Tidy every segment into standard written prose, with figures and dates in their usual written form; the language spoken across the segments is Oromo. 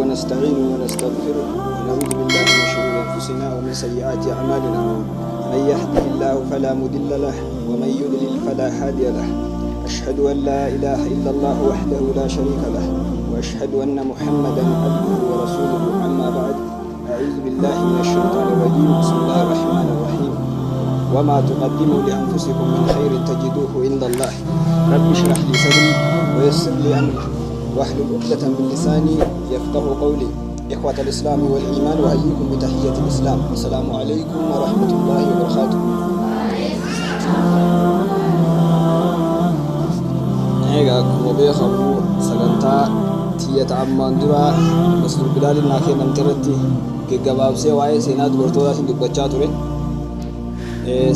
ونستعينه ونستغفره ونعوذ بالله من شرور أنفسنا ومن سيئات أعمالنا. من يهده الله فلا مضل له ومن يضلل فلا هادي له. أشهد أن لا إله إلا الله وحده لا شريك له وأشهد أن محمدا عبده ورسوله. أما بعد، أعوذ بالله من الشيطان الرجيم. بسم الله الرحمن الرحيم. وما تقدموا لأنفسكم من خير تجدوه عند الله. رب اشرح لي صدري ويسر لي أمري واحلل عقدة من لساني يفقه قولي. إخوة الإسلام والإيمان، أحييكم بتحية الإسلام، السلام عليكم ورحمة الله وبركاته. Egaa akkuma beekamu sagantaa tiyyata ammaan dura Masjid Bilaaliin naa kennamte irratti gaggabaabsee waa'ee seenaa dubartootaatiin dubbachaa ture.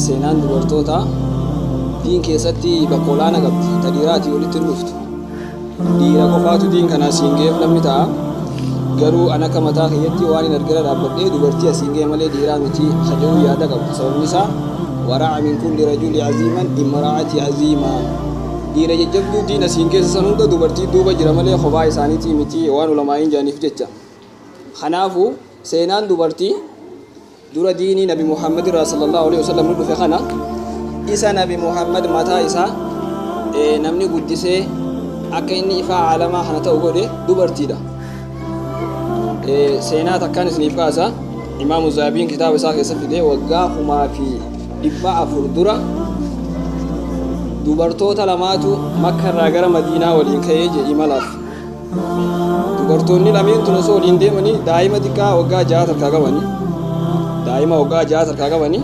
Seenaan dubartootaa diin keessatti bakka olaanaa qabdi. Ta dhiiraatii walitti hin dhuftu. Dhiira qofaatu diin kana asiin ga'eef namni ta'a. Garuu an akka mataa kiyyatti waan hin argina dhaabbadhee dubartii asiin ga'e malee dhiiraa miti kaja'uu yaada qaba. Sababni isaa wara'a min kulli rajuli aziiman imra'ati aziima. Dhiira jajjabduu diin asiin keessa san hunda dubartii duuba jira malee kophaa isaaniitii miti waan ulamaa'iin jedhaniif jecha. Kanaafuu seenaan dubartii dura diinii Nabi Muhammad irraa sallallahu alaihi wasallam nu dhufe kana isa Nabi Muhammad mataa isaa namni guddisee akka inni ifaa aalamaa kana ta'u godhe dubartiidha. Seenaa takkaan isiniif kaasa. Imaamu Zaabiin kitaaba isaa keessa fide, waggaa 1400 dura dubartoota lamaatu Makka irraa gara Madiinaa waliin ka'ee je imalaaf. Dubartoonni lameen tun osoo waliin deemanii daa'ima xiqqaa waggaa 6 harkaa qabanii, daa'ima waggaa 6 harkaa qabanii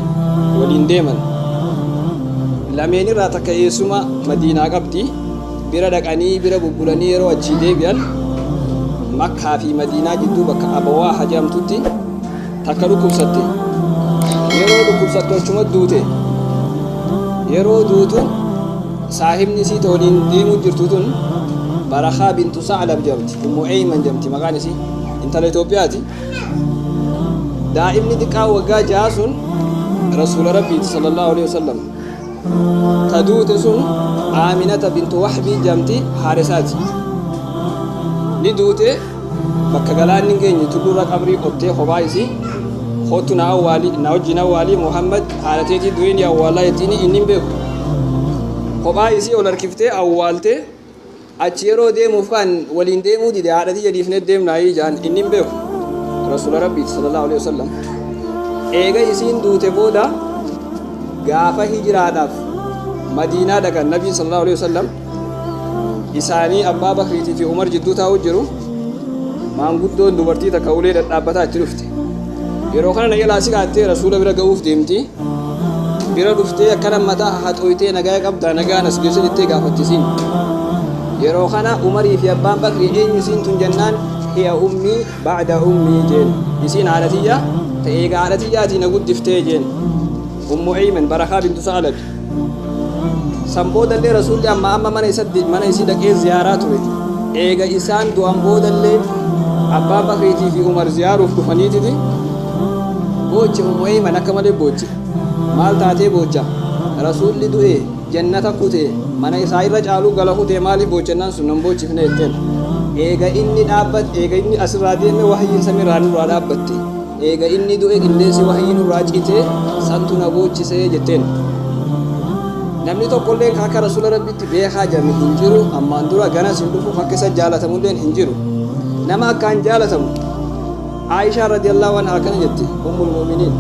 waliin deeman. Lameen irraa takka eessuma Madiinaa qabdi. Bira dhaqanii bira bubbulanii yeroo achii deebi'an Makkaa fi Madiinaa jidduu bakka Abawaa jedhamtutti takka dhukkubsatte. Yeroo dhukkubsattu achuma duute. Yeroo duutu saahibni isii ta waliin deemuu jirtu tun Barakaa bintu Sa'lab jedhamti. Ummu Eyman jedhamti maqaan isii. Intala Itoophiyaati. Daa'imni xiqqaa waggaa 6 sun Rasuula Rabbiiti sallallahu alaihi wasallam. Ta duute sun Aaminata bintu Wahbii jedhamti, haadha isaati. Ni duute, bakka galaanni hin geenye tulluurra qabrii qottee kophaa isii, "Kottu na awwaali, na wajjin awwaali Muhammad, haadha teetii du'ee ni awwaallaa," jettiini. Inni hin beeku. Kophaa isii ol harkiftee awwaaltee achi yeroo deemuuf kan waliin deemuu dide. "Haadha tiyya dhiifnee deemnaayii?" jedhan. Inni hin beeku, Rasuula Rabbiiti sallallahu alaihi wasallam. Eega isiin duute booda gaafa hijiraadhaaf Madiinaa dhaqan, Nabiin sallallahu alaihi wasallam isaanii Abbaa Bakriitii fi Umar jidduu taa'u jiru, maanguddoon dubartii takka ulee dhadhaabbataa itti dhufte. Yeroo kana na jalaa siqaattee Rasuula bira ga'uuf deemti. Bira dhuftee akkana mataa haxooytee, "Nagaa qabdaa? Nagaan as geesse?" jettee gaafattisiin. Yeroo kana Umarii fi Abbaan Bakrii "Eenyu isiin tun?" jennaan, "Hiya ummii ba'da ummii," jeen. "Isiin haadha tiyya ta eega haadha tiyyaatii na guddiftee," jeen. Ummu Eyman Barakaa bintu Sa'labi. San boodallee Rasuulli amma amma mana isatti mana isii dhaqee ziyaaraa ture. Eega isaan du'an boodallee Abbaa Bakriitii fi Umar ziyaaruuf dhufaniititi booche. Ummu Eyman akka malee booche. "Maal taatee boocha? Rasuulli du'e, jannata kute, mana isaa irra caaluu gala kute, maaliif boochennaan sun nan boochifne?" jetteen. "Eega inni dhaabbat, eega inni asirraa deeme wahyiin samiirraa nurraa dhaabbatte. Eega inni du'e qilleensi wahyii nurraa cite, santu na boochise," jetteen. Namni tokkolleen ka akka Rasuula Rabbitti beekaa jedhame hin jiru, ammaan dura ganas hin dhufu, akka isa jaalatamulleen hin jiru. Nama akkaan jaalatamu. Aayishaa radiyallahu anhaa akkana jetti, Ummul Mu'miniin.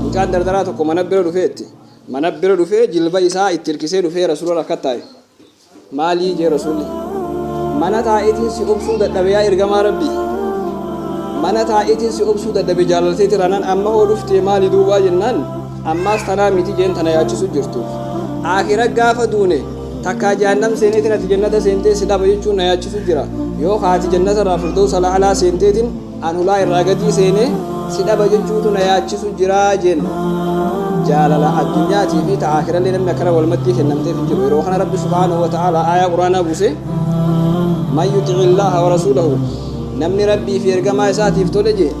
Mucaan dardaraa tokko mana bira dhufee jetti. Mana bira dhufee jilba isaa itti hirkisee dhufee Rasuula akka taa'e. "Maalii?" jee Rasuulli. "Mana taa'eetiin si obsuu dadhabe, yaa ergamaa Rabbii. Mana taa'eetiin si obsuu dadhabe, jaalalteeti ranan amma hoo dhuftee maali duubaa?" jennaan, "Ammaas tanaa miti," jeen, "tana yaachisu jirtu. Aakhira gaafa duune takkaa jahannam seeneetiin ati jannata seentee si dhaba jechuun na yaachisu jira. Yoo haati jannata irraa firdawsa la'alaa seenteetiin an hulaa irraa gadii seenee si dhaba jechuutu na yaachisu jira," jeen. Jaalala addunyaatii fi ta aakhirallee namni akkana wal maddii kennamteef hin jiru. Yeroo kana Rabbi subhaanahu wa ta'ala aayaa Quraanaa buuse: "Man yuxi'i Allaaha wa rasuulahu," namni Rabbii fi ergamaa isaatiif tole jee,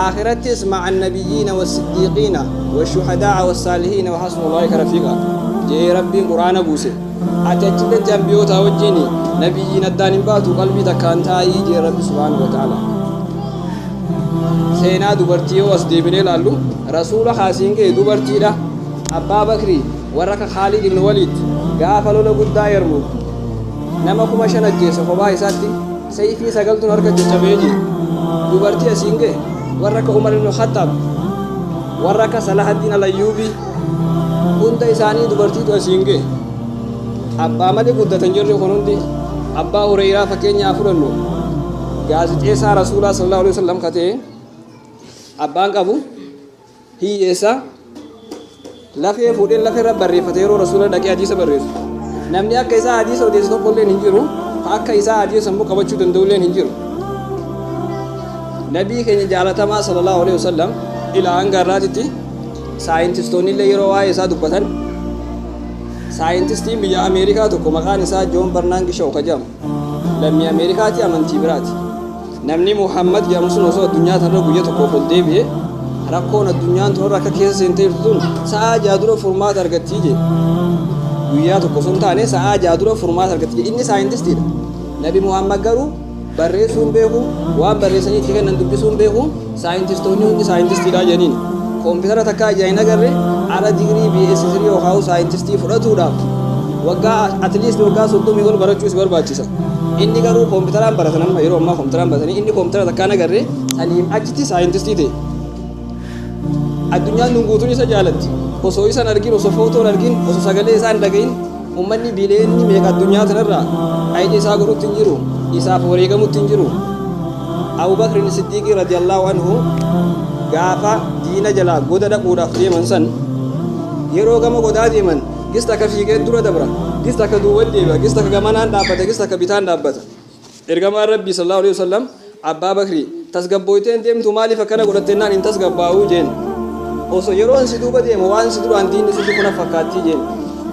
aakhirattis "ma'a nabiyyiina wassiddiiqiina washuhadaa'a wassaalihiina wa hasuna ulaa'ika rafiiqa" jee Rabbiin Quraana buuse. Ati achilletti ambiyootaa wajjiin nabiyyiin addaan hin baatu, qalbii takkaan taa'ii jee Rabbi subhaanahu wa ta'ala. Seenaa dubartii yoo as deebinee ilaallu, Rasuula kaasiin ga'e dubartiidha. Abbaa Bakrii, warra akka Khaalid ibn Waliid gaafa lola guddaa Yarmuuk nama 5000 ajjeese kophaa isaatti sayfii sagaltuun harka caccabee jee. Dubartii asiin ga'e warra akka Umar ibn Khattaab, warra akka Salahaddiin Al-Ayyuubii, hunda isaanii dubartiitu asiin ga'e. Abbaa malee guddatan jarri kun hundi. Abbaa Hureyraa fakkeenya haa fudhannu. Gaazixeessaa Rasuulaa sallallahu alaihi wasallam ka ta'e abbaan qabu hiyyeessa lafee fuudhee lafee irra barreeffate yeroo Rasuula dhaqee hadiisa barreessu. Namni akka isaa hadiisa odeessu tokko illee hin jiru, ka akka isaa hadiisa immoo qabachuu danda'u illee hin jiru. Nabii keenya jaalatamaa sallallahu alaihi wasallam ilaa hanga har'aatitti saayintistoonni illee yeroo waa'ee isaa dubbatan, Saayintistiin biyya Ameerikaa tokko maqaan isaa Joon Barnaangi Shaw ka jedhamu lammii Ameerikaati, amantii biraati. Namni Muhammad jedhamu sun osoo addunyaa tanarra guyya tokkoof ol deebi'e, rakkoon addunyaan tunarra akka keessa seentee jirtu tun sa'aa 6 dura furmaata argattii jedhe. Guyyaa tokko osoo hin taane sa'aa 6 dura furmaata argatti jedhe. Inni saayintistiidha. Nabi Muhammad garuu barreessuu hin beeku, waan barreessanii itti kennan dubbisuu hin beeku, saayintistoonni hundi saayintistiidha jedhaniin. Koompitara takkaa ijaan hin agarre, ara digirii BS3 yookaan saayintistii fudhatuudhaaf waggaa at least waggaa 30 ol barachuu si barbaachisa. Inni garuu koompitaraan baratan, amma yeroo ammaa koompitaraan baratanii, inni koompitara takkaa hin agarre, saniin achitti saayintistii ta'e. Addunyaan tun guutuun isa jaalatti. Osoo isa hin argin, osoo footoo hin argin, osoo sagalee isaa hin dhagahin, ummanni bileenni meeqa addunyaa tanarraa ayni isaa godhutti hin jiru, isaaf wareegamutti hin jiru. Abu Bakrin Siddiiqii radiyallahu anhu gaafa diina jalaa goda dhaquudhaaf deeman san, yeroo gama godaa deeman gis takka fiigee dura dabra, gis takka duuban deebi'a, gis takka gamanaan dhaabbata, gis takka bitaan dhaabbata. Ergamaan Rabbii sallallaahu aleyhi wasallam Abbaa Bakrii, tasgabbooytee hin deemtuu, maaliif akkana godhatte jennaan, hin tasgabbaa'u jeen. Osoo yeroon si duuba deemu waan si duraan diinni si dhufu na fakkaattii jeen.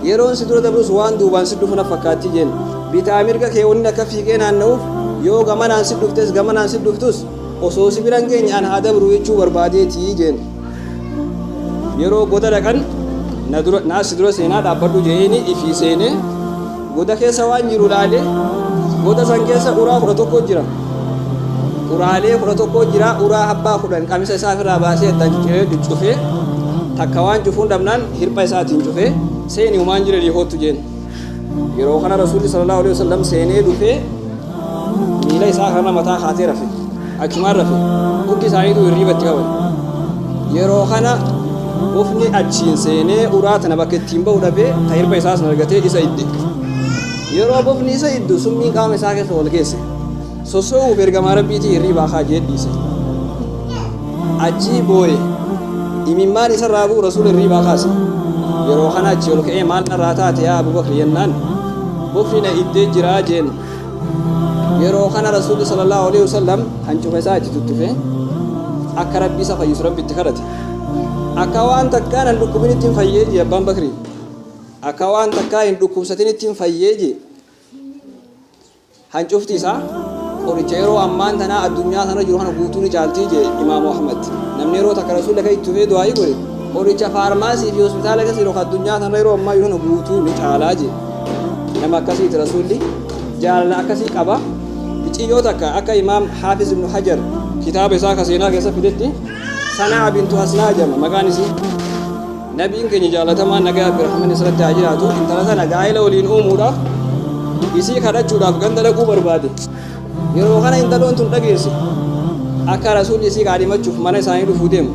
Yeroon si dura dabrus waan duubaan si dhufu na fakkaattii jeen. Bitaa mirga kee wanni akka fiigee naanna'uuf, yoo gamanaan si dhuftes gamanaan si dhuftus osoo si bira hin geenye an haa dabruu jechuu barbaadeetii jeen. Yeroo goda dhaqan na dura naa si dura seenaa dhaabbadhu jeeni, ifii seenee goda keessa waan jiru laale. Goda san keessa uraa 11 jira. Uraalee 11 jira. Uraa abbaa 10 qamisa isaa ofirraa baasee addaan cicciree cuccufee, takka waan cufuun dhabnaan hirpha isaatiin cufee, seeni humaan jira dhihoottu jeen. Yeroo kana Rasuulli sallallahu alaihi wasallam seenee dhufee miila isaa kana mataa kaatee rafe. Achumaan rafe. Hundi isaaniitu hirriiba itti qaban. Yeroo kana bofni achiin seenee uraa tana bakka ittiin bahu dhabee, ta hirba isaa san argatee isa idde. Yeroo bofni isa iddu summiin qaama isaa keessa wal geesse. Sossoo'uuf ergamaa Rabbiitii hirriibaa kaa jee dhiise. Achii booye. Imimmaan isarraa bu'u Rasuula hirriibaa kaase. Yeroo kana achii ol ka'ee, maal narraa taate yaa Abubakr jennaan, bofni na iddee jiraa jeen. Yeroo kana Rasuulli sallallahu alaihi wasallam hancufa isaa itti tuttufe, akka Rabbi isa fayyisu Rabbi itti kadhate. Akka waan takkaan hin dhukkubinitti hin fayyee jee Abbaan Bakrii. Akka waan takkaa hin dhukkubsatinitti hin fayyee jee. Hancufti isaa qoricha yeroo ammaan tanaa addunyaa tana jiru kana guutuu ni caaltii jee Imaamu Ahmad. Namni yeroo takka Rasuulli akka itti tufee du'aa'ii godhe, qoricha faarmaasii fi hospitaala keessa jiru kan addunyaa tana yeroo ammaa jiru kana guutuu ni caalaa jee. Nama akkasiiti Rasuulli, jaalala akkasii qaba. Miciyyoo takka, akka Imaam Haafiz ibnu Hajar kitaaba isaa ka seenaa keessa fidetti, Sanaa bintu Hasnaa jedhama maqaan isii. Nabiin keenya jaalatamaan nagayaa fi rahmanni isarratti haa jiraatu intala tana gaa'ela waliin uumuudhaaf, isii kadhachuudhaaf ganda dhaquu barbaade. Yeroo kana intaloon tun dhageesse akka Rasuulli isii kaadhimachuuf mana isaanii dhufuu deemu.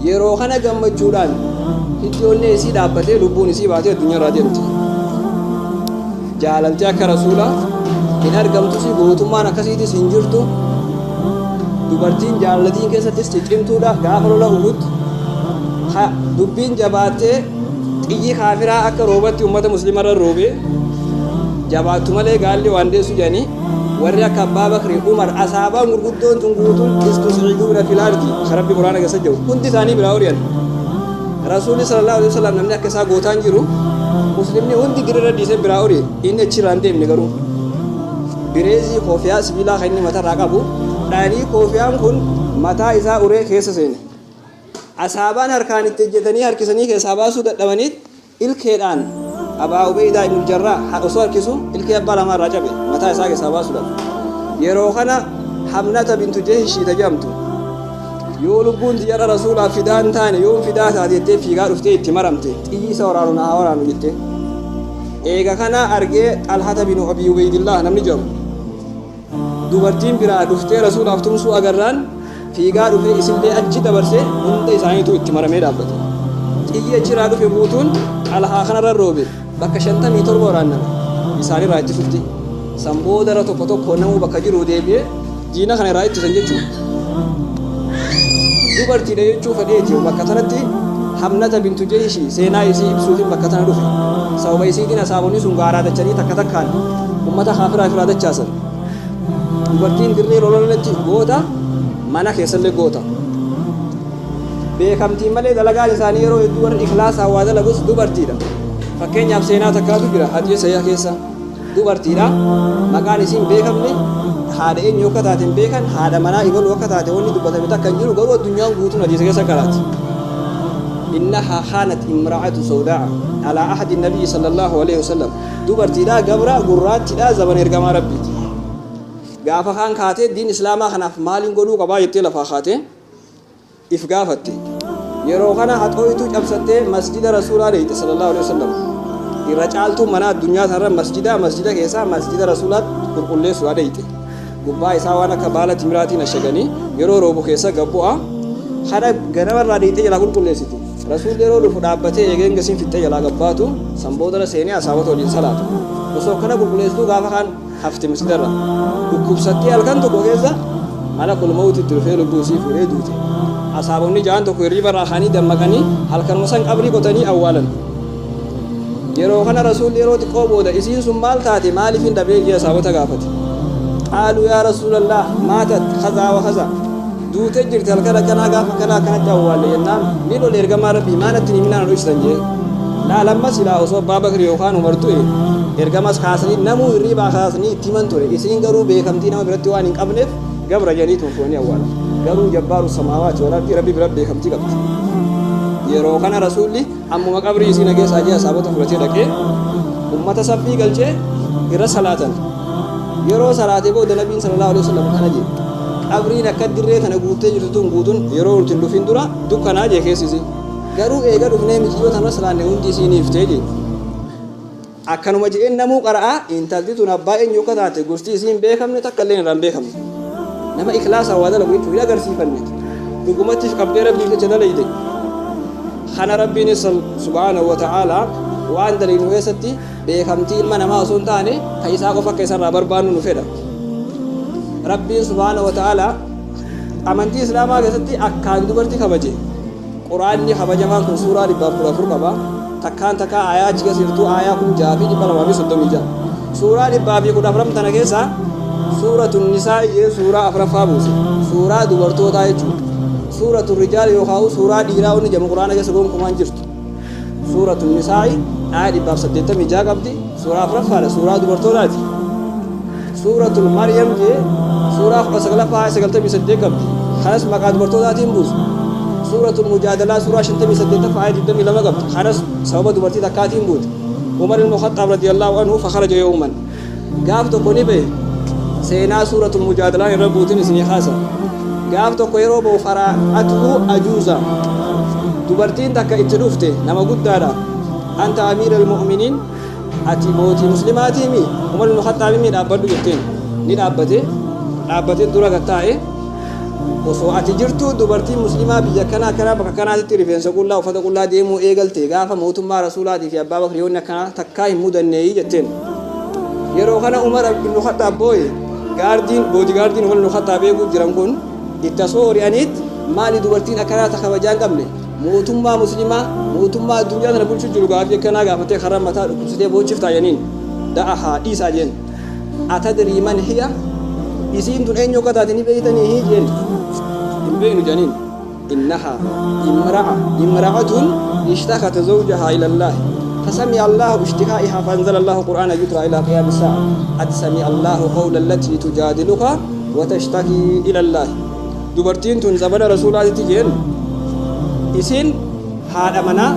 Yeroo kana gammachuudhaan hiddi onnee isii dhaabbatee, lubbuun isii baatee addunyaarraa deemte. Jaalalti akka Rasuulaa hin argamtusi, gootummaan akkasiitis hin jirtu. Dubartiin jaalalatiin keessattis ciccimtuudha. Gaafa lola Uhud ha dubbiin jabaattee, xiyyi kaafiraa akka roobatti ummata muslimarra roobee, jabaattu malee gaalli waan deessu jedhanii, warri akka Abbaa Bakri, Umar, asaabaan gurguddoon tun guutuun istusciduuna fil ardi ka Rabbi Quraana keessa jedhu hundi isaanii biraa ori'an. Rasuulli sallallahu alaihi wasallam namni akka isaa gootaan jiru, muslimni hundi dirra dhiisee biraa ori'e, inni achirraa hin deemne garuu. Bireezii koofiyaa sibiilaa kan inni matarraa qabu dhayanii, koofiyaan kun mataa isaa uree keessa seene. Asaabaan harkaan itti ejjetanii harkisanii keessaa baasuu dadhabaniit, ilkeedhaan Abaa Ubeydaa ibnul Jarraah osoo harkisu ilkee abbaa lamaa irraa cabe mataa isaa keessaa baasuudhaaf. Yeroo kana Hamnata bintu Jehshii ta jedhamtu yoo lubbuun tiyyarra rasuulaaf fidaa hin taane yoom fidaa taate jettee fiigaa dhuftee itti maramte. Xiyyi isa waraanu na haa waraanu jette. Eega kana argee Xalhata binu Abii Ubeydillaah namni jedhamu dubartiin biraa dhuftee rasuulaaf tumsuu agarraan fiigaa dhufee isillee achi dabarsee hunda isaaniitu itti maramee dhaabbate. Xiyyi achirraa dhufe guutuun Xalhaa kanarra roobe. Bakka 57 waraanname isaanirraa ittisutti. San boodarra tokko tokko namuu bakka jiruu deebi'ee diina kana irraa ittisan jechuudha. Dubartiidha jechuu fedheeti bakka tanatti Hamnata bintu Jehshi seenaa isii ibsuufin bakka tana dhufe. Sababa isiitiin asaabonni sun gaaraa dachanii takka takkaan ummata kaafiraa ifirraa dachaasan. Dubartiin dirree lolaletti goota, mana keessallee goota. Beekamtiin malee dalagaan isaanii yeroo hedduu warri ikhlaasaan waa dalagus dubartiidha. Fakkeenyaaf seenaa takkaatu jira hadiisa sahiha keessa. Dubartiidha. Maqaan isii hin beekamne, haadha eenyu akka taate hin beekan, haadha manaa ebaluu akka taate wanni dubbatame takka hin jiru, garuu addunyaan guutuun hadiisa keessa qaraati. Innahaa kaanat imra'atu sawdaa'a alaa ahdi nabiyyi sallallahu alaihi wasallam. Dubartiidha, gabra gurraattidha, zamana ergamaa Rabbiiti. Gaafa kaan kaatee diin islaamaa kanaaf maaliin godhuu qabaa jettee lafaa kaatee if gaafatte. Yeroo kana haxooytuu cabsattee masjida Rasuulaa dheeyxe sallallahu aleyhi wasallam. Irra caaltuun manaa addunyaa tanarra masjida, masjida keessaa masjida Rasuulaatti qulqulleessuudha dheeyxe. Gubbaa isaa waan akka baala timiraatiin ashaganii yeroo roobu keessa gad bu'a. Kana ganamarraa dheeyxee jalaa qulqulleessiti. Rasuulli yeroo dhufu dhaabbatee eegee hanga isiin fixxee jalaa gad baatu, san boodara seenee asaabota waliin salaata. Osoo akkana qulqulleessituu gaafa kaan hafte masjidarraa. Dhukkubsattee halkan tokko keessa malakul mawti itti dhufee lubbuu isii fuudhee duute. Asaabonni ja'an tokko hirriiba irraa ka'anii dammaqanii halkanuma san qabrii qotanii awwaalan. Yeroo kana Rasuulli yeroo xiqqoo booda isiin sun maal taate maaliifin dhabee jee asaabota gaafate. Qaaluu yaa Rasuulallaah maatat kazaa wa kazaa. Duutee jirti halkan akkanaa gaafa akkanaa akkanatti awwaalle jennaan ni lole ergamaa Rabbii maa natti hin himinaa na dhoysitan jee. Laal amma silaa osoo Abbaa Bakri yookaan Umar du'e ergamas kaasanii namuu hirriibaa kaasanii itti himan ture isiin garuu beekamtii nama biratti waan hin qabneef gabra jedhanii ituma fuudhanii awwaalan. Garuu jabbaaru samaawaati wal ardi Rabbi bira beekamtii qabdi. Yeroo kana Rasuulli ammuma qabrii isii na geessaa jee asaabota fudhatee dhaqee ummata saffii galchee irra salaatan. Yeroo salaatee booda Nabiin sallallahu alaihi wasallam akkana jee. Qabriin akka dirree tana guuttee jirtu tun guutuun yeroo nuti hin dhufin dura dukkanaa jee keessi isii. Garuu eega dhufnee miciyyoo tanarra salaanne hundi isii ni iftee jee. Akkanuma je'een namuu qara'a intalti tun abbaa eenyu akka taate gosti isii hin beekamne takka illeen irraa hin beekamne. Nama ikhlaasaan waa dalagu jechuun hin agarsiifanne. Dhugumatti if qabdee Rabbiif jecha dalayde. Kana Rabbiinis subhaanahu wa ta'aalaa waan dalaynu keessatti beekamtii ilma namaa osoo hin taane ka isaa qofa akka isarraa barbaannu nu fedha. Rabbiin subhaanahu wa ta'aalaa amantii Islaamaa keessatti akkaan dubarti kabaje. Qur'aanni kabajamaan kun suuraa 114 qaba. Takkaan takkaa aayaa achi keessa jirtu aayaa 6236. Suuraa 114 tana keessa suuratu Nisaa'i jee suuraa afraffaa buuse. Suuraa dubartootaa jechuudha. Suuratu Rijaal yookaan suuraa dhiiraa wanni jedhamu Qur'aana keessa gonkumaa hin jirtu. Suuratu Nisaa'i aaya 186 qabdi. Suuraa afraffaadha. Suuraa dubartootaati. Suuratul Maryam jee suuraa 19ffaa aaya 98 qabdi. Kanas maqaa dubartootaatiin buuse. Suuratul Mujaadalaa suuraa 58ffaa aaya 22 qabdi. Kanas sababa dubartii takkaatiin buute. Umar ilmu Khaxxaab radiyallahu anhu fakharaja yawman. Gaaf tokko ni bahe. Seenaa suuratul Mujaadalaan irra buutin isinii kaasa. Gaaf tokko yeroo bahu faraa'atuhu ajuuza. Dubartiin takka itti dhufte nama guddaadha. Anta amiiral mu'miniin ati mootii muslimaatiimi Umar ibn Khaxxaabimi dhaabbadhu jetteen. Ni dhaabbate. Dhaabbatee dura gad taa'e. Osoo ati jirtuu dubartiin muslimaa biyya akkanaa akkanaa bakka akkanaatitti rifeensa qullaa uffata qullaa deemuu eegalte gaafa mootummaa Rasuulaatii fi Abbaa Bakri yoonni akkanaa takkaa hin mudanneeyi jetteen. Yeroo kana Umar ibn Khaxxaab booye. Gaardiin boodigaardiin Umar ibn Khaxxaab eeguu jiran kun itti osoo hori'aniit maali dubartiin akkanaa ta kabajaa hin qabne mootummaa muslimaa mootummaa addunyaa tana bulchuu jiru gaafii akkanaa gaafatee karaa mataa dhukkubsitee boochiftaa jeniin da'ahaa dhiisaa jeen. Atadrii man hiya isiin tun eenyu akka taate ni beeytanii hii jeen hin beeynu janiin innahaa imra'a imra'atun ishtakat zawjahaa ila Allaahi fasami'a Allaahu ishtikaa'ihaa faanzala Allaahu qur'aana yutraa ilaa qiyaami saa'a qad sami'a Allaahu qawla allatii tujaadiluka wa tashtakii ila Allaahi dubartiin tun zamana rasuulaatitti jeen isiin haadha manaa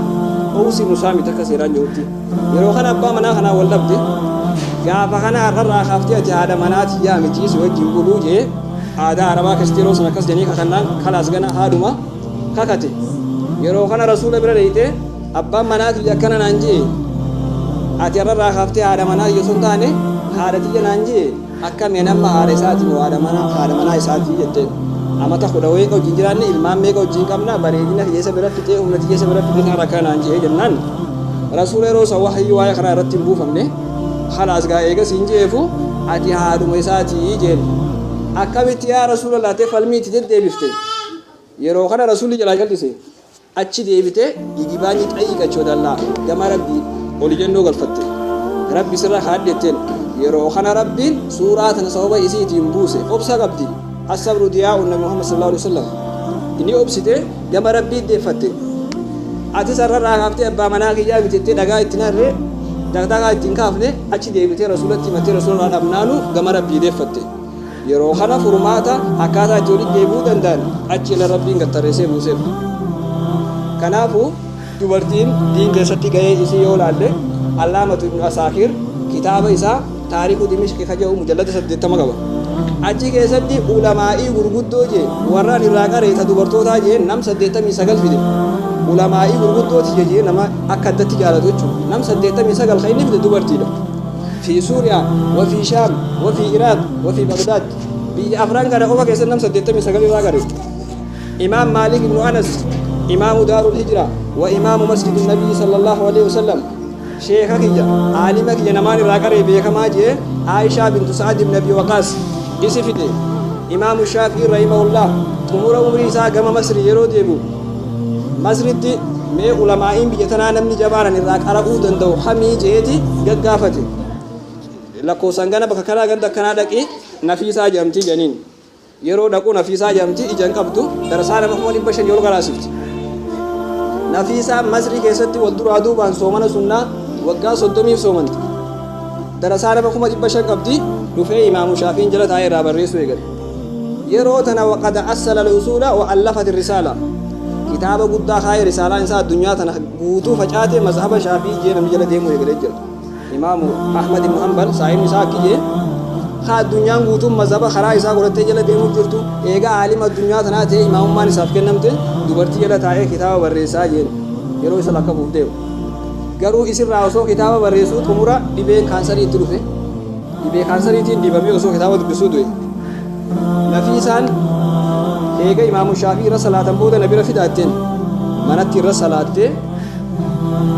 Owsi ibnu Saamit akka seeraan jirutti Yeroo kana abbaa manaa kanaan wal dhabde. Gaafa kana har'arraa kaaftee ati haadha manaa tiyyaa miti si wajjin buluu jee Aadaa Arabaa keessatti yeroo san akkas jedhanii kakannaan kalaas gana haadhuma kakate. Yeroo kana Rasuula bira dheeyxee, Abbaan manaa kiyya akkana naan je'e, Ati har'arraa kaaftee haadha manaa tiyya osoo hin taane haadha tiyya naan je'e, akkami ani amma haadha isaati moo haadha manaa haadha manaa isaati? jetteen. Amata kudha weeqa wajjin jiraanne, ilmaan meeqa wajjin qabna, bareedina kiyya isa bira fixee, humna tiyya isa bira fixee kanarra akkana naan je'e jennaan, Rasuula yeroo san wahyii waa'ee kanaa irratti hin buufamne, khalaas gaa eega siin je'eefu ati haadhuma isaati jeen. Akkamitti yaa Rasuulallah jettee falmii itti deddeebifte. Yeroo kana Rasuulli jalaa callise. Achi deebitee yigibaanyi xayyiqachi wada Allaah, gama Rabbii ol iyyannoo galfatte. Rabbi sirra kaadhi jetteen. Yeroo kana Rabbiin suuraa tana sababa isiitiin buuse. Obsa qabdi. As-sabru diyaa'un Nabi Muhammad sallallaahu aleyhi wa sallam. Ni obsite, gama Rabbii deeffatte. Atis har'arraa kaaftee abbaa manaa kiyyaa miti jettee dhagaa itti hin harre, daqdaqaa itti hin kaafne, achi deebitee Rasuulatti himattee Rasuularraa dhabnaanu gama Rabbii deeffatte. Yeroo kana furmaata akkaataa itti walitti deebi'uu danda'an achi ila Rabbiin gad tarreessee buuseef. Kanaafu dubartiin diin keessatti gahee isii yoo laalle Allaamatu Ibnu Asaakir kitaaba isaa Taariku Dimishqi ka jedhu mujallada 80 qaba. Achi keessatti ulamaa'ii gurguddoo jee warra ani irraa qaree ta dubartootaa jee nam 89 fide. Ulamaa'ii gurguddoo tiyya jee nama akka addatti jaalatu jechuudha. Nam 89 ka inni fide dubartiidha. Fi Suuriyaa, wa fi Shaam, wa fi Iraaq, wa fi Bagdaad. Biyya afran kana qofa keessatti nam 89 irraa qare. Imaam Maalik ibnu Anas, Imaamu Daarul Hijraa, wa Imaamu Masjidin Nabiyyi sallallahu aleyhi wa sallam, Sheekha kiyya, aalima kiyya namaan irraa qaree beekamaa je'e Aa'ishaa bintu Sa'ad ibn Abii Waqaas isi fide. Imaamu Shaafi'ii rahimahullah xumura umrii isaa gama Masrii yeroo deebi'u, Masritti mee ulamaa'iin biyya tanaa namni jabaan ani irraa qara'uu danda'u kamii je'eeti gaggaafate. Lakkoofsaan gana bakka kanaa ganda akkanaa dhaqi Nafiisaa jedhamti jedhaniin. Yeroo dhaqu Nafiisaa jedhamti ija hin qabdu darasaa nama 500,000 ol qaraasifti. Nafiisaan Masrii keessatti wal duraa duubaan soomana sunnaa waggaa 30f soomanti. Darasaa nama 500,000 qabdi dhufee Imaamu Shaafi'iin jala taa'ee irraa barreessuu eegale. Yeroo tana waqad assala al-usuula wa allafat risaala. Kitaaba guddaa kaayee risaalaan isaa addunyaa tana guutuu facaatee mazhaba Shaafi'ii jee namni jala deemuu eegalee jira. Imaamu Ahmad ibn Hanbal saahibni isaa akki jee ka addunyaan guutuun mazhaba karaa isaa godhattee jala deemuu jirtu eega aalima addunyaa tanaa ta'ee imaamummaan isaaf kennamte dubartii jala taa'ee kitaaba barreessaa jeen yeroo isa lakkafuuf deemu. Garuu isirraa osoo kitaaba barreessuu xumura dhibeen kaansarii itti dhufe. Dhibee kaansariitiin dhibamee osoo kitaaba dubbisuu du'e. Nafiisaan eega Imaamu Shaafii irra salaatan booda na bira fidaa jetteen. Manatti irra salaattee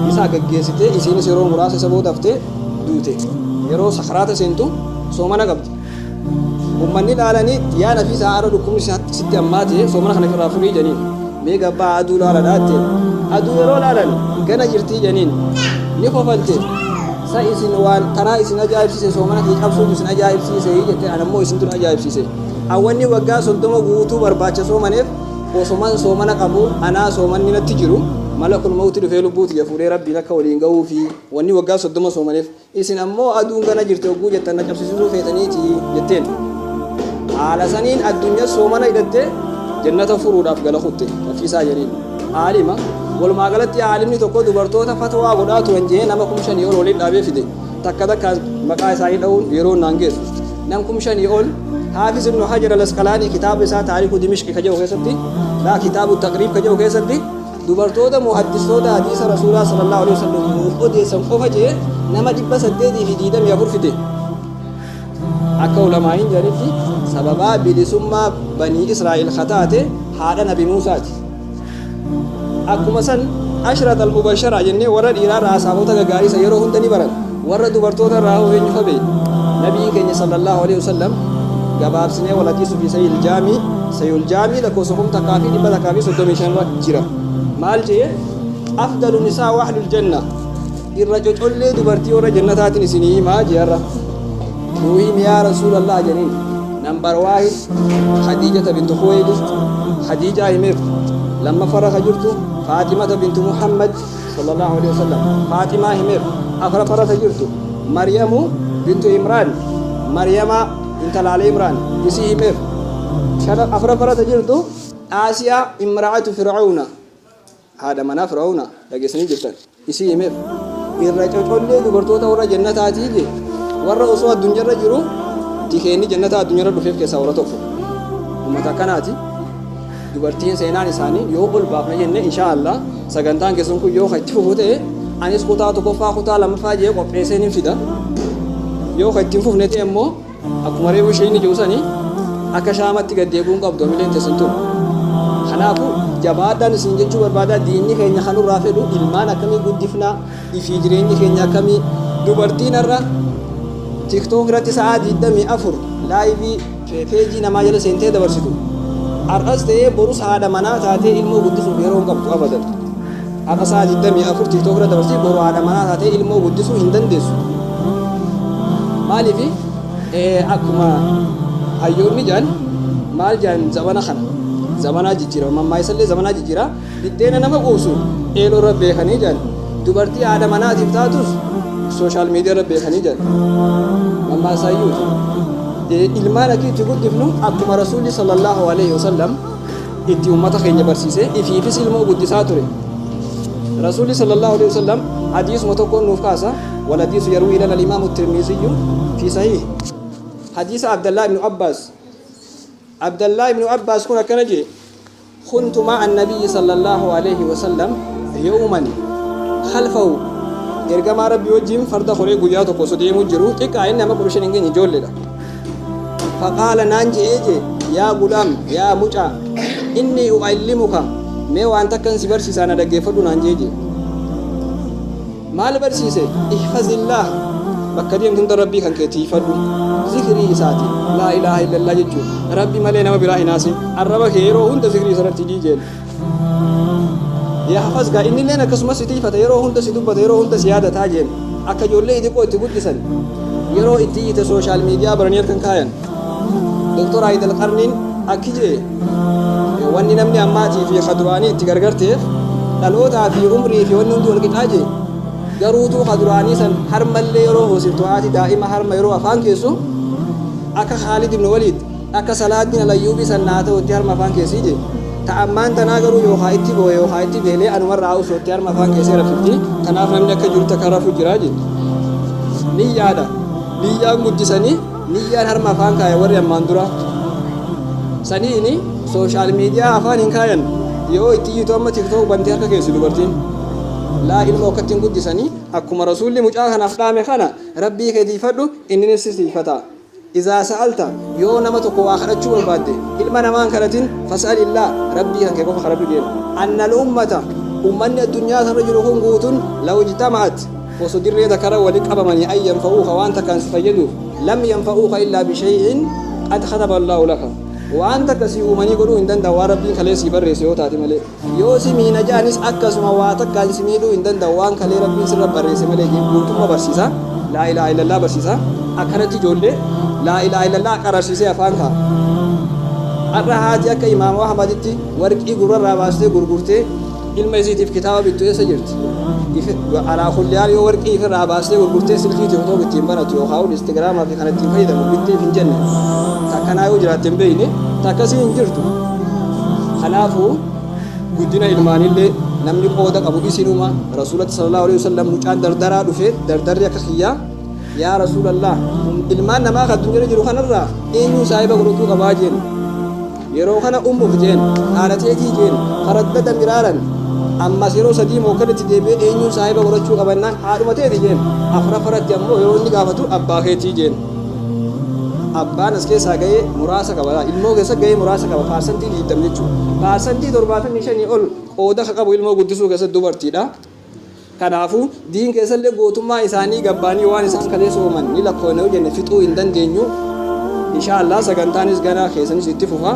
isa gaggeessitee isiinis yeroo muraasa isa booda haftee duute. Yeroo sakaraata seentu soomana qabdi. Ummanni laalanii yaa Nafiisaa har'a dhukkubni sitti hammaate soomana kana ofirraa furii jedhaniin. Mee gabbaa aduu laaladhaa jetteen. Aduu yeroo laalan gana jirtii jedhaniin. Ni kofalte. Sa isin waan tanaa isin ajaa'ibsiise soomana kiyya cabsuutu isin ajaa'ibsiise jette an ammoo isintu na ajaa'ibsiise. An wanni waggaa 30 guutuu barbaacha soomaneef osoman soomana qabu anaa soomanni natti jiru malakul mawti dhufee lubbuu tiyya fuudhee Rabbiin akka waliin gahuufi wanni waggaa 30 soomaneef isin ammoo aduun gana jirti hogguu jettan na cabsisiisuu feetaniiti jetteen. Haala saniin addunyas soomana hidhattee jannata furuudhaaf gala kutte Nafiisaa jedhiin. Aalima, Walumaa galatti aalimni tokko dubartoota fatwaa godhaa turan je'ee nama 5,000 ol waliin dhaabee fide. Takka takkaan maqaa isaanii dha'uun yeroon naan geessu. Nam 5,000 ol Haafiz Ibnu Hajar Al-Asqalaanii kitaaba isaa Taariku Dimishqi ka jedhu keessatti, laa Kitaabu Taqriib ka jedhu keessatti dubartoota muhaddistoota hadiisa Rasuulaa sallallahu alaihi wasallam nuuf odeessan qofa je'ee nama 824 fide. Akka ulamaa'iin jedhanitti sababaa bilisummaa Banii Israa'iil ka taate haadha Nabi Muusaati. Akkuma san ashrat al-mubashara jennee warra dhiiraa irraa asaabota gaggaarii san yeroo hunda ni baran. Warra dubartoota irraa hoo eenyu fa beeyna? Nabiin keenya sallallahu alaihi wasallam gabaabsinee wal hadiisu fi sahih al-jaamii sahih al-jaamii lakkoofsa 1135 irra jira. Maal jee? Afdalu nisaa wa ahlul janna. Irra cocollee dubartii warra jannataatiin isinii himaa jee har'a. Nuu himi yaa Rasuulallah jedhaniin. Nambar waahid Khadiijata bintu Khuwaylid Khadiijaa himeef. Lammaffarra ka jirtu Faaximata bintu Muhammad sallallahu alaihi wasallam Faaximaa himeef. Afraffarra ta jirtu Maryamu bintu Imraan Maryama intala Aali Imraan isii himeef. Afraffarra ta jirtu Aasiyaa imra'atu Fir'aawna haadha manaa Fir'awna dhageessanii jirtan, isii himeef. Irra cocollee dubartoota warra jannataatii jee. Warra osoo addunjarra jiru tikeenni jannataa addunjarra dhufeef keessaa warra tokko. Ummata akkanaati. Dubartiin seenaan isaanii yoo ol baafna jenne, insha Allah, sagantaan keessan kun yoo itti fufu ta'e, anis kutaa tokkoffaa, kutaa lammaffaa jee qopheessee nin fida. Yoo itti hin fufne ta'e immoo, akkuma reefu isheen jiru sanii, akka shaamatti gad deebi'uun qabdu hamileen teessan tun. Kanaafuu jabaadhaan isin jechuu barbaada. Diinni keenya kanurraa fedhu ilmaan akkamii guddifnaa ifii jireenyi keenya akkamii. Dubartiin har'a TikTok irratti sa'aa 24 live page namaa jala seentee dabarsitu, har'as ta'ee borus haadha manaa taatee ilmoo guddisuuf yeroo hin qabdu abadan. Har'a sa'aa 24 TikTok irra dabarsii, boru haadha manaa taatee ilmoo guddisuu hin dandeessu. Maaliif? Akkuma hayyoonni jedhan, maal jedhan, zamana kana zamanaa jijjiirama, mammaayisallee zamanaa jijjiira, biddeena nama quubsu eeloo irra beekanii jedhan, dubartii haadha manaatiif taatus social media irra beekanii jedhan mammaasaayyuuti. Ilmaan akka itti guddifnu akkuma Rasuulli sallallahu alaihi wasallam itti ummata keenya barsiise, ifiifis ilmoo guddisaa ture. Rasuulli sallallahu alaihi wasallam hadiisuma tokkoon nuuf kaasa. والحديث يروي لنا الإمام الترمذي في صحيح حديث عبد الله بن عباس. عبد الله بن عباس كنا كنجي: كنت مع النبي صلى الله عليه وسلم يوما خلفه. Ergamaa Rabbii wajjin farda koree guyyaa tokko osoo deemuu jiru, xiqqaa inni nama 15 hin geenye, ijoolleedha. فقال naan je'ee je: يا غلام, yaa mucaa, إني أعلمك, mee waan takkan si barsiisaa, na dhaggeeffadhu naan jee je. Maal barsiise? احفظ الله, bakka deemtu hunda Rabbii kan kee tiifadhu, zikrii isaati, لا إله إلا الله jechuun, Rabbi malee nama biraa hin haasin, arraba kee yeroo hunda zikrii isarratti dhiijeen. يحفظك, innilleen akkasumas si tiifata, yeroo hunda si dubbata, yeroo hunda si yaadataa jeen. Akka ijoollee xixiqqoo itti guddisan, yeroo itti iyyite social media baranii harkan kaayan. Doktor Aayidal Qarniin akki jee: wanni namni ammaatii fi kaduraanii itti gargar ta'eef dhalootaa fi umrii fi wanni hundi wal qixaa jee, garuutuu kaduraanii san harmallee yeroo hoosiftu, haati daa'ima harma yeroo afaan keessu, akka Khaalid ibn Waliid, akka Salaaddiin Alayyuubii san naa ta'u itti harma afaan keessii jee. Ta ammaan tanaa garuu yookaa itti boo'e yookaa itti beelee anumarraa osoo itti harma afaan keessee rafifti. Kanaaf namni akka jirutti akka rafu jiraa jee. Niyyaadha, niyyaan guddisanii, niyyaan harma afaan kaaya. Warri ammaan dura saniini social media afaan hin kaayan. Yoo itti iyyitu amma TikTok bantee harka keessi dubartiin. Laa, ilmoo akkattiin guddisanii, akkuma Rasuulli mucaa kanaaf dhaame kana, Rabbii kee tiifadhu, inni si tiifata. إذا سألت, yoo nama tokko waa kadhachuu barbaadde, ilma namaan kadhatin, فاسأل الله, Rabbii kan kee qofa kadhadhu jeen. أن الأمة, ummanni addunyaa sanarra jiru kun guutuun, لو اجتمعت, osoo dirree takkarra wali qabamanii, أن ينفعوك, waan takkaan si fayyaduuf, لم ينفعوك إلا بشيء قد كتب الله لك, waan takka si uumanii godhuu hin danda'u waan Rabbiin kalee sii barreesse yoo taate malee. Yoo si miina jaanis akkasuma waa takkaan si miidhuu hin danda'u waan kalee Rabbiin sirra barreesse malee. Guutummaa barsiisa, لا إله إلا الله barsiisa. Akkanatti ijoollee لا إله إلا الله qararsiisee afaan ka'a. Har'a haati akka Imaama Ahmaditti warqii gurrarraa baastee gurgurtee ilma isiitiif kitaaba bittu eessa jirti? Alaa kulliyaan yoo warqii ifirraa baastee gurgurtee silkii TikTok ittiin banatu yookaan Instagramaa fi kan ittiin fayyadamu bitteef hin jenne, takkanaa yoo jiraatte hin beeyne, takkasii hin jirtu. Kanaafuu guddina ilmaanillee namni qooda qabu isinuma. Rasuulatti sallallahu alaihi wasallam mucaan dardaraa dhufe, dardarri akka kiyyaa, "Yaa Rasuulallah, ilmaan namaa kan addunyaa jiru kanarraa eenyuun saahiba godhachuu qabaa?" jeen. Yeroo kana "أمك" jeen, haadha teetii jeen. فردد مرارا, ammas yeroo sadii mookkan itti deebi'ee eenyuun saahiba godhachuu qabannaan, haadhuma teeti jeen. Afraffaratti ammoo yeroo inni gaafatu, abbaa keetii jeen. Abbaan as keessaa ga'ee muraasa qaba, ilmoo keessa ga'ee muraasa qaba, 20% jechuudha. 75% ol qooda ka qabu ilmoo guddisuu keessatti dubartiidha. Kanaafuu diin keessallee gootummaa isaanii gabbaanii waan isaan kaleessa uuman ni lakkoofne yoo jenne fixuu hin dandeenyu. Insha Allah sagantaanis ganaa keessanis itti fufa.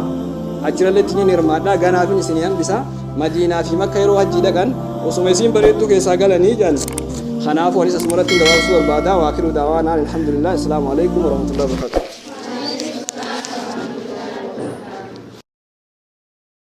Achirallee ni hirmaadha, ganaafin isinii hambisa. Madiinaa fi Makka yeroo hajjii dhaqan osuma isiin bareedduu keessaa galanii jedhan. Kanaafuu anis asumarratti gabaabsuu barbaada. وآخر دعوانا الحمد لله. السلام عليكم ورحمة الله وبركاته.